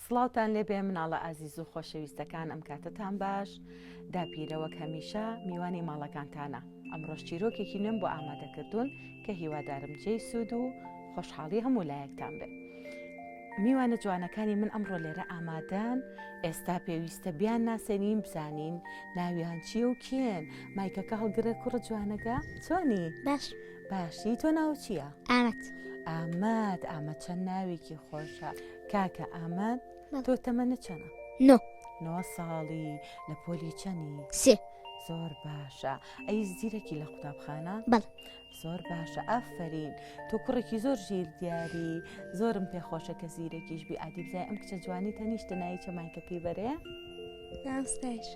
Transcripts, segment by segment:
سڵاوتان لێبێ مناڵە ئازیز و خۆشەویستەکان ئەم کاتەتان باش داپیرە وەک هەمیشە میوانی ماڵەکانتانە ئەمڕۆش چیرۆکێکی نوێم بۆ ئامادەکردوون کە هیوادارم جێی سوود و خۆشحاڵی هەموو لایەکتان بێ میوانە جوانەکانی من ئەمڕۆ لێرە ئامادەن ئێستا پێویستە بیان ناسێنین بزانین ناویان چییە و کێن مایکەکە هەڵگرە کوڕە جوانەکە چۆنی باش باشی تۆ ناو چییە؟ ئامەد ئامەد ئامەد چەند ناوێکی خۆشە کاکە ئامەد تۆ تەمەنە چەنە؟ نۆ نۆ ساڵی لە پۆلی چەنی؟ سێ زۆر باشە ئەی زیرەکی لە قوتابخانە؟ بەڵێ زۆر باشە ئافرین تۆ کوڕێکی زۆر ژیر دیاری زۆرم پێخۆشە کە زیرەکیش بی ئادی بزای ئەم کچە جوانی تەنیشتە ناوی چە مایکەکەی بەرێ؟ ناوم ستایش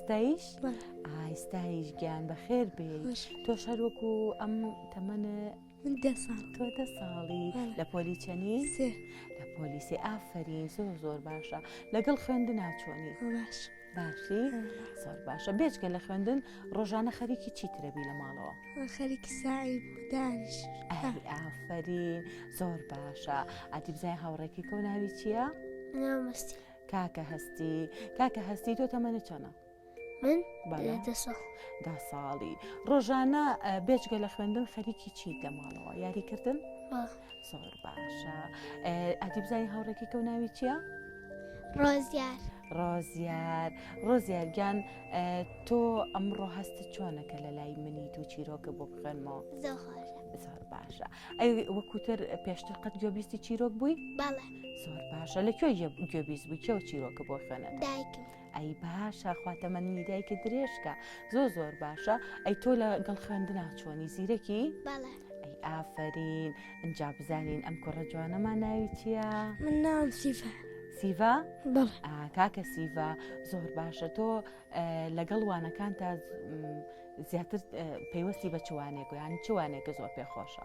ستایش؟ ئای ستایش گیان بەخێر بێی تۆش هەر وەکو ئەم تەمەنە من دە ساڵ تۆ دە ساڵی لە پۆلی چەنی سێ لە پۆلی سێ ئافەرین زۆر زۆر باشە لەگەڵ خوێندنا چۆنی باش باشی زۆر باشە بێجگە لە خوێندن ڕۆژانە خەریکی چی ترەبی لە ماڵەوە خەریکی ساعی دانیش ئەی ئافەرین زۆر باشە ئادی بزای هاوڕێکی کەو ناوی چییە؟ ناومەستی کاکە هەستی کاکە هەستی تۆ تەمەنت چەنە؟ من دە ساڵ دە ساڵی ڕۆژانە بێجگە لە خوێندن خەریکی چیت لە ماڵەوە یاریکردن زۆر باشە ئەدی بزانین هاوڕێکی کەو ناوی چییە؟ ڕۆزیار ڕۆزیار ڕۆزیار گیان تۆ ئەمڕۆ هەستت چۆنە کە لە لای منی تو چیرۆکە بۆ بخوێنمەوە زۆر خۆشە زۆر باشە ئەی وەکوتر پێشتر قەت گوێبیستی چیرۆک بووی؟ بەڵێ. زۆر باشە لە کوێ گوێبیست بووی کێوە چیرۆکە بۆ خوێنێت؟ دایکم. ئەی باشە خوا تەمەنی دایکت درێژکە زۆر زۆر باشە ئەی تۆ لە گەڵ خوێندنا چۆنی زیرەکی؟ بەڵێ. ئەی ئافەرین ئینجا بزانین ئەم کوڕە جوانەمان ناوی چییە؟ من ناوم سیڤا. سیڤا؟ بەڵێ. کاکە سیڤا زۆر باشە تۆ لەگەڵ وانەکانتا زیاتر پەیوەستی بە چ وانەیەک و یانی چ وانەیەکە زۆر پێ خۆشە؟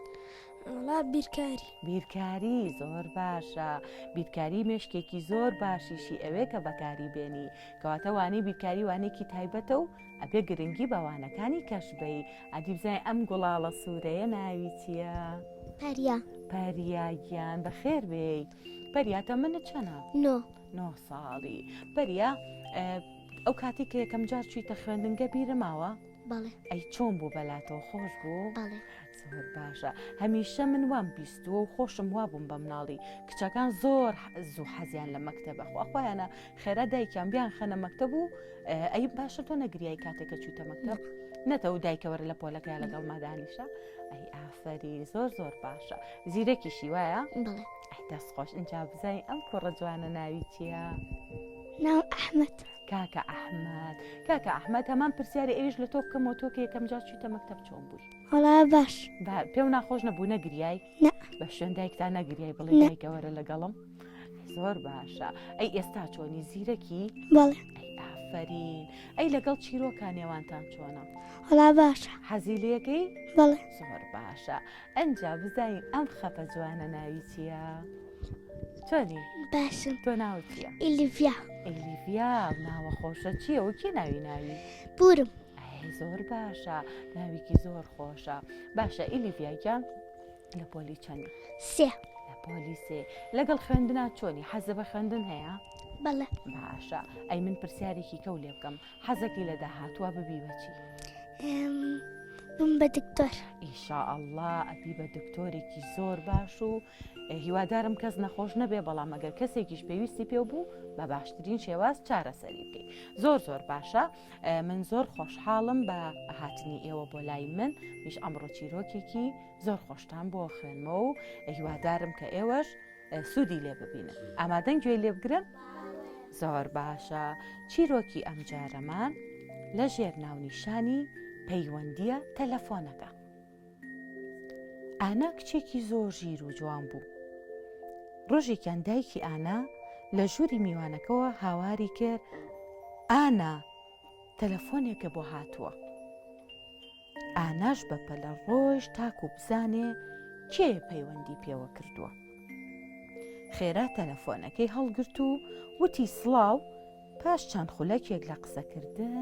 وەڵا بیرکاری. بیرکاری زۆر باشە بیرکاری مێشکێکی زۆر باشیشی ئەوێ کە بەکاری بێنی کەواتە وانەی بیرکاری وانێکی تایبەتە و ئەبێ گرنگی بە وانەکانی کەش بەی ئەدی بزانین ئەم گوڵاڵە سوورەیە ناوی چییە؟ پەریا. پەریا گیان بەخێر بێی پەریا تەمەنت چەنە؟ نۆ. نۆ ساڵی پەریا ئەو کاتی کە یەکەم جار چوویتە خوێندنگە بیرە ماوە؟ بەڵێ. ئەی چۆن بوو بەلاتەوە خۆش بوو؟ بەڵێ. زۆر باشە هەمیشە من وام بیستووە و خۆشم وابووم بە مناڵی کچەکان زۆر زوو حەزیان لە مەکتەبە خوا خۆیانە خێرا دایکیان بیان خەنە مەکتەب و ئەی باشە تۆ نەگریای کاتێک کە چوویتە مەکتەب نەتەوە دایکە وەرە لە پۆلەکەیا لەگەڵ مادانیشە ئەی ئافەرین زۆر زۆر باشە زیرەکیشی وایە؟ بەڵێ. ئەی دەست خۆش ئینجا بزانین ئەم کوڕە جوانە ناوی چییە؟ ناو ئەحمەد. کاکە ئەحمەد کاکە ئەحمەد هەمان پرسیاری ئەویش لە تۆ بکەمەوە تۆ کە یەکەم جار چوویتە مەکتەب چۆن بووی؟ وەڵا باش. با پێو ناخۆش نەبوو نەگریای؟ نا. بە شوێن دایکتا نەگریای بڵێ نا. دایکە وەرە لەگەڵم؟ زۆر باشە ئەی ئێستا چۆنی زیرەکی؟ بەڵێ. ئەی ئافەرین ئەی لەگەڵ چیرۆکا نێوانتان چۆنە؟ وەڵا باشە. حەزی لێکەی؟ بەڵێ. زۆر باشە ئەنجا بزانین ئەم خەپە جوانە ناوی چییە؟ چۆنی؟ باشم. تۆ ناوت چییە؟ ئیلیڤیا. ئیلیڤیا ناوە خۆشە چییە و کێ ناوی ناوی؟ پورم. ئەی زۆر باشە ناوێکی زۆر خۆشە باشە ئیلیڤیا گیان لە پۆلی چەندی؟ سێ. لە پۆلی سێ لەگەڵ خوێندنا چۆنی حەزە بە خوێندن هەیە؟ بەڵێ. باشە ئەی من پرسیارێکی کەو لێ بکەم حەزەکی لە داهاتووە ببی بە چی؟ بم بە دکتۆر. ئیشاءاللە ئەبی بە دکتۆرێکی زۆر باش و هیوادارم کەس نەخۆش نەبێ بەڵام ئەگەر کەسێکیش پێویستی پێ بوو بە باشترین شێواز چارەسەری بکەیت زۆر زۆر باشە من زۆر خۆشحاڵم بە هاتنی ئێوە بۆ لای من میش ئەمڕۆ چیرۆکێکی زۆر خۆشتان بۆ خوێنمەوە و هیوادارم کە ئێوەش سوودی لێ ببینن ئامادەن گوێی لێ بگرن زۆر باشە چیرۆکی ئەمجارەمان لە ژێر ناونیشانی پەیوەندیە تەلەفۆنەکە ئانا کچێکی زۆر ژیر و جوان بوو ڕۆژێکیان دایکی ئانا لە ژووری میوانەکەوە هاواری کرد ئانا تەلەفۆنێکە بۆ هاتووە ئاناش بە پەلە ڕۆیشت تاکو بزانێ کێ پەیوەندی پێوە کردووە. خێرا تەلەفۆنەکەی هەڵگرت و وتی سڵاو، پاش چەند خولەکێک لە قسەکردن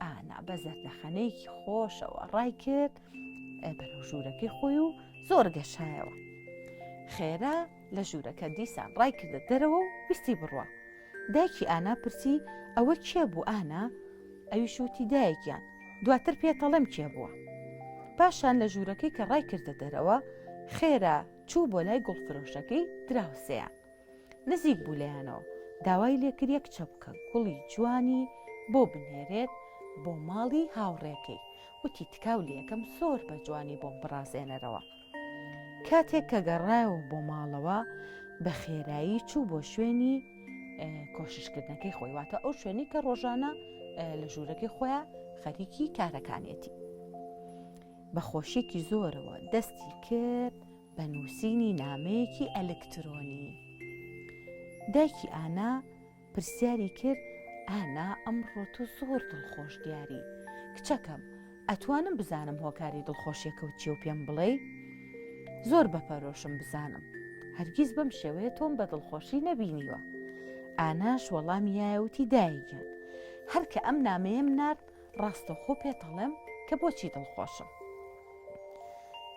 ئانا بە زەردەخەنەیەکی خۆشەوە ڕای کرد بەرەو ژوورەکەی خۆی و زۆر گەشایەوە. خێرا لە ژوورەکە دیسان ڕایکردە دەرەوە و ویستی بڕوا. دایکی ئانا پرسی ئەوە کێ بوو ئانا؟ ئەویش وتی دایە گیان دواتر پێتەڵێم کێ بووە. پاشان لە ژوورەکەی کە ڕایکردە دەرەوە خێرا چوو بۆ لای گوڵفرۆشەکەی دراوسێیان. نزیک بوو لێیانەوە داوای لێکرد یەک چەپکە گوڵی جوانی بۆ بنێرێت بۆ ماڵی هاوڕێکەی وتی تکاو لێکەم زۆر بە جوانی بۆم بڕازێنەرەوە. کاتێک کە گەڕایەوە بۆ ماڵەوە بە خێرایی چوو بۆ شوێنی کۆششکردنەکەی خۆی واتە ئەو شوێنی کە ڕۆژانە لە ژوورەکەی خۆیان خەریکی کارەکانێتی بە خۆشیێکی زۆرەوە دەستی کرد بە نووسینی نامەیەکی ئەلکترۆنی دایکی ئانا پرسیاری کرد، ئانا ئەمڕۆ تۆ زۆر دڵخۆش دیاری، کچەکەم ئەتوانم بزانم هۆکاری دڵخۆشیەکەو چیە و پێم بڵێی؟ زۆر بەپەرۆشم بزانم، هەرگیز بەم شێوەیە تۆم بە دڵخۆشی نەبینیوە. ئاناش وەڵامی یایە وتی دایە گیان هەر کە ئەم نامەیەم نارد ڕاستەوخۆ پێتەڵێم کە بۆچی دڵخۆشم.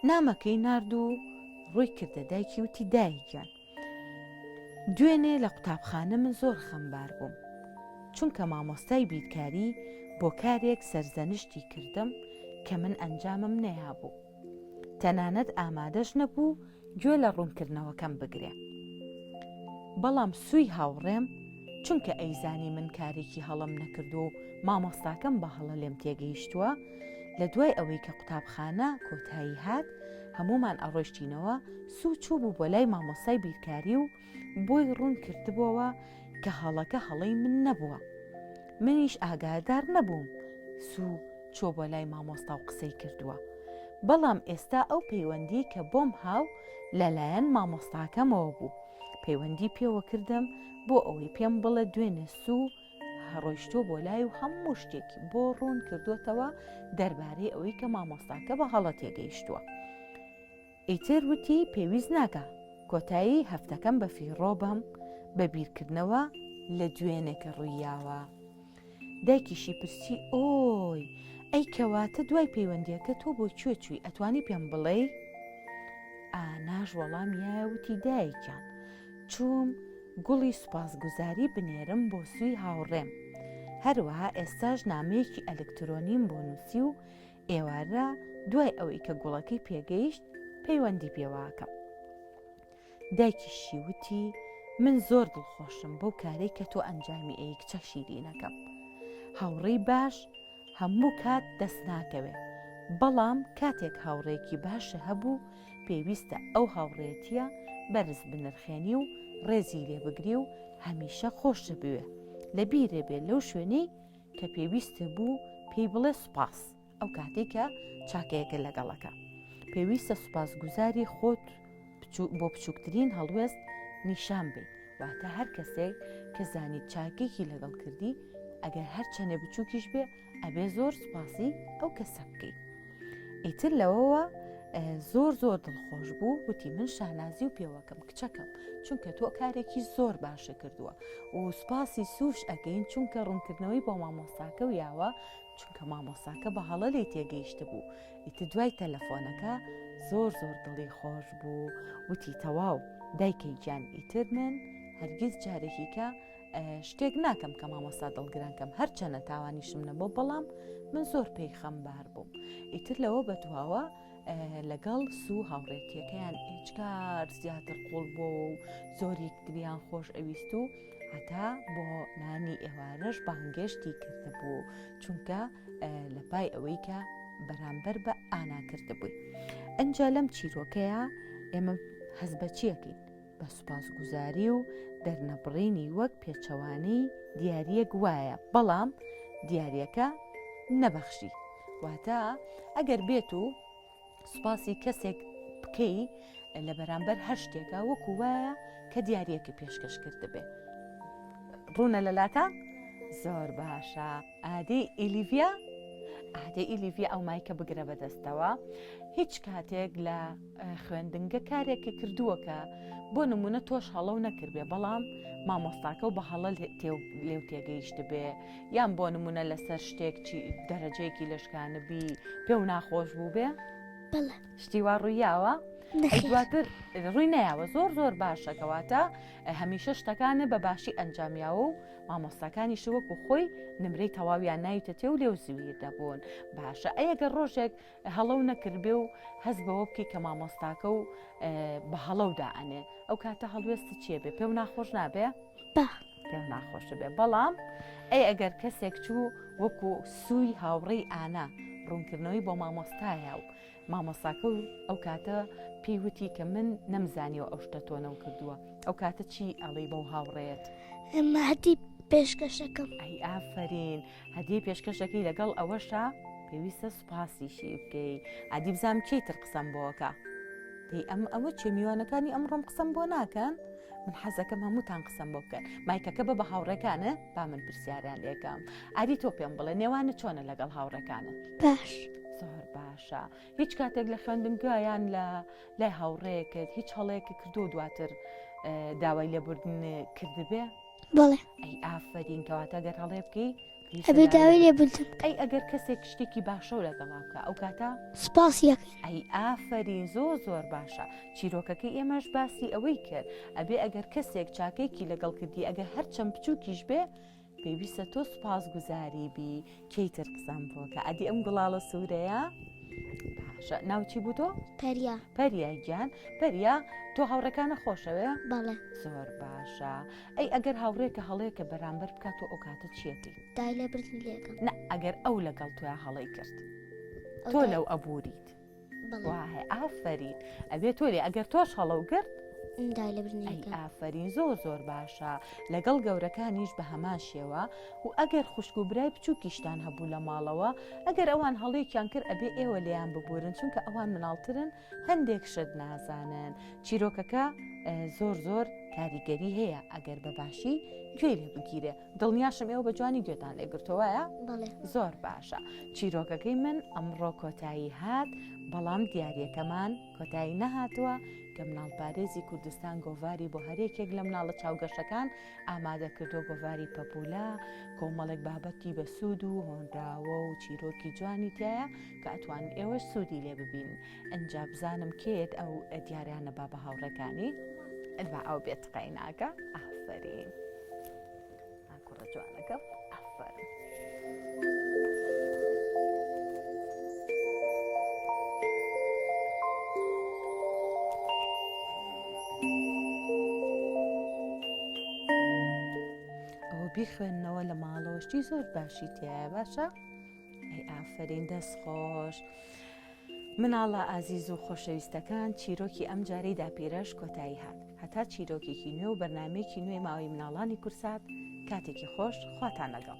نامەکەی نارد و ڕووی کردە دایکی وتی دایە گیان دوێنێ لە قوتابخانە من زۆر خەمبار بووم چونکە مامۆستای بیرکاری بۆ کارێک سەرزەنشتی کردم کە من ئەنجامم نەیابوو تەنانەت ئامادەش نەبوو گوێ لە ڕوونکردنەوەکەم بگرێ بەڵام سووی هاوڕێم چونکە ئەیزانی من کارێکی هەڵەم نەکردووە و مامۆستاکەم بە هەڵە لێم تێگەیشتووە لە دوای ئەوەی کە قوتابخانە کۆتایی هات هەموومان ئەڕۆیشتینەوە، سوو چووبوو بۆ لای مامۆستای بیرکاری و بۆی ڕوون کردبۆوە کە هەڵەکە هەڵەی من نەبووە. منیش ئاگادار نەبووم سوو چووە بۆ لای مامۆستا و قسەی کردووە. بەڵام ئێستا ئەو پەیوەندیەی کە بۆم هاو لە لایەن مامۆستاکەمەوە بوو. پەیوەندی پێوە کردم بۆ ئەوەی پێم بڵێ دوێنێ سوو ڕۆیشتووە بۆ لای و هەموو شتێکی بۆ ڕوون کردووەتەوە دەربارەی ئەوەی کە مامۆستاکە بە هەڵە تێگەیشتووە. ئیتر وتی پێویست ناکا کۆتایی هەفتەکەم بە فیڕۆ بەم بە بیرکردنەوە لە دوێنێ کە ڕوویاوە. دایکیشی پرسی ئۆی ئەی کەواتە دوای پەیوەندیەکە تۆ بۆ کوێ چووی ئەتوانی پێم بڵێی؟ ئاناش وەڵام یایە وتی دایکیان چووم گوڵی سوپاسگوزاری بنێرم بۆ سوی هاوڕێم. هەروەها ئێستاش نامەیەکی ئەلکترۆنیم بۆ نووسی و ئێوارە دوای ئەوەی کە گوڵەکەی پێگەیشت پەیوەندی پێوەکەم. دایکیشی وتی من زۆر دڵخۆشم بەو کارەی کە تۆ ئەنجامی ئەی کچە شیرینەکەم. هاوڕێی باش هەموو کات دەست ناکەوێ بەڵام کاتێک هاوڕێیەکی باشە هەبوو پێویستە ئەو هاوڕێیەتیە بەرز بنرخێنی و ڕێزی لێ بگری و هەمیشە خۆشت بوێ لە بیرێ بێ لەو شوێنەی کە پێویستە بوو پێی بڵێ سوپاس ئەو کاتێک کە چاکەیەکە لەگەڵەکە پێویستە سوپاسگوزاری خۆت بۆ بچووکترین هەڵوێست نیشان بیت واتە هەر کەسێک کە زانیت چاکێکی لەگەڵ کردی ئەگەر هەر چەنێ بچووکیش بێ ئەبێ زۆر سوپاسی ئەو کەسە بکەیت ئیتر لەوەوە زۆر زۆر دڵخۆش بوو وتی من شانازی و پێوەکەم کچەکەم چونکە تۆ کارێکی زۆر باشە کردووە و سوپاسی سوش ئەگەین چونکە ڕوونکردنەوەی بۆ مامۆستاکە و یاوە چونکە مامۆستاکە بە هەڵە لێی تێگەیشتبوو ئیتر دوای تەلەفۆنەکە زۆر زۆر دڵی خۆش بوو وتی تەواو دایکەی گیان ئیتر من هەرگیز جارێکی کە شتێک ناکەم کە مامۆستا دڵگران کەم هەرچەنە تاوانیشم نەبوو بەڵام من زۆر پێی خەمبار بووم ئیتر لەوە بەدواوە لەگەڵ سوو هاوڕێتیەکەیان ئێجگار زیاتر قوڵ بۆەوە و زۆر یەکتریان خۆش ئەویست و هەتا بۆ نانی ئێوارەش بانگێشتی کردبوو چونکە لە پای ئەوەی کە بەرامبەر بە ئانا کردبووی ئەجا لەم چیرۆکەیە ئێمە هەز بە چیەکەین بە سوپاسگوزاری و دەرنەبڕینی وەک پێچەوانەی دیاریەک وایە بەڵام دیاریەکە نەبەخشی واتە ئەگەر بێت و سوپاسی کەسێک بکەی لە بەرامبەر هەر شتێکە وەکو وایە کە دیارەکە پێشکەش کردبێ ڕوونە لەلاتە زۆر باشە ئادەی ئیلیڤیا ئادەی ئیلیڤیا ئەو مایکە بگرە بەدەستەوە هیچ کاتێک لە خوێندنگە کارێکە کردووە کە بۆ نمونە تۆش هەڵە و نەکردبێ بەڵام مامۆستاکە و بە هەڵە لێو تێگەیشت بێ یان بۆ نمونە لەسەر شتێک چی دەرەجەیەکی لەشکانبی پێو ناخۆش بوو بێ بەڵێ شتی وا ڕوویاوە؟ ئەی دواتر ڕووی نایەوە زۆر زۆر باشە کەواتە هەمیشە شتەکانە بە باشی ئەنجامیاوە و مامۆستاکانیش وەکو خۆی نمرەی تەواویان ناویتە و لێو زویر دەبوون باشە ئەگەر ڕۆژێک هەڵەو نەکردبێ و هەست بەوە بکەی کە مامۆستاکە و بە هەڵەو دائەنێ ئەو کاتە هەڵوێستت چیە بێ پێو ناخۆش نابێ؟ با. پێم ناخۆش بێ بەڵام ئەی ئەگەر کەسێک چوو وەکو سووی هاوڕێی ئانا ڕوونکردنەوەی بۆ مامۆستایە و مامۆساکە و ئەو کاتە پێی وتی کە من نەمزانیەوە ئەو شتە تۆ نەو کردووە ئەو کاتە چی ئەڵێی بەو هاوڕێیەت؟ هەدی پێشکەشەکەم. ئەی ئافەرین هەدیەی پێشکەشەکەی لەگەڵ ئەوەشا پێویستە سوپاسیشی بکەی ئادی بزانم کێی تر قسەم بۆکە دەی ئەم ئەوە چێ میوانەکانی ئەمڕۆم قسەم بۆ ناکەن من حەزەکەم هەمووتان قسەم بۆ بکەن مایکەکە بە بە هاوڕێکانە با من پرسیاریان لێکەم ئادی تۆ پێم بڵێ نێوانە چۆنە لەگەڵ هاوڕێکانە باش زۆر باشە هیچ کاتێک لە خوێندنگا یان لە لای هاوڕێکت هیچ هەڵەیەکە کردو دواتر داوای لێبوردن کردبێ بەڵێ. ئەی ئافەرین کەواتە گەر هەڵێ بکەی ئەبێ داوای لێ بردن ئەی ئەگەر کەسێک شتێکی باشەو لەگەڵا بکە ئەو کاتە سپاسی ئەکەین. ئەی ئافەرین زۆر زۆر باشە چیرۆکەکەی ئێمەش باسی ئەوەی کرد ئەبێ ئەگەر کەسێک چاکەیەکی لەگەڵ کردی ئەگەر هەرچەند بچووکیش بێ پێویستە تۆ سوپاس گوزاری بی کەی تر قسەم بۆ کە ئەدی ئەم گوڵاڵە سوورەیە باشە ناو چی بوو تۆ؟ پەریا. پەریا گیان پەریا تۆ هاوڕێکانە خۆشەوێ؟ بەڵێ. زۆر باشە ئەی ئەگەر هاوڕێکە هەڵەیەکە بەرامبەر بکات تۆ ئەو کاتە چیەکەی؟ دای لێبردنی لێکەم. نا ئەگەر ئەو لەگەڵ تۆیا هەڵەی کرد تۆ لەو ئەبوریت. وایە ئافەرین ئەبێ تۆ لێ ئەگەر تۆش هەڵەو گرت ئەی ئافەرین زۆر زۆر باشە لەگەڵ گەورەکانیش بە هەمان شێوە و ئەگەر خوشک و برای بچووکیشتان هەبوو لە ماڵەوە ئەگەر ئەوان هەڵێکیان کرد ئەبێ ئێوە لێیان ببورن چونکە ئەوان مناڵترن هەندێک شت نازانن چیرۆکەکە زۆر زۆر کاریگەری هەیە ئەگەر بە باشی گوێی لێ بگیرێ دڵنیاشم ئێوە بە جوانی گوێتان لێ گرتووە وایە؟ بەڵێ. زۆر باشە چیرۆکەکەی من ئەمڕۆ کۆتایی هات بەڵام دیاریەکەمان کۆتایی نەهاتووە کە مناڵپارێزی کوردستان گۆڤاری بۆ هەرێکێک لە مناڵە چاوگەشەکان ئامادە کردووە گۆڤاری پەپولە کۆمەڵێک بابەتی بەسوود و هۆنراوە و چیرۆکی جوانی تایە کە ئەتوان ئێوەش سوودی لێ ببین ئەجا بزانم کێت ئەو دیاریانە با بە هاوڕێکانی با ئەو بێت قەیناکە ئافرین. کوڕە جوانەکەم ئافەرم. ئەوە بیخوێندنەوە لە ماڵەوە شتی زۆر باشی تایە باشە ئەی ئافرین دەست خۆش. مناڵە ئازیز و خۆشەویستەکان چیرۆکی ئەم جارەی داپیرەش کۆتایی هات هەتا چیرۆکێکی نوێ و بەرنامەیەکی نوێی ماوەی مناڵانی کورسات کاتێکی خۆش خواتان لەگەڵ.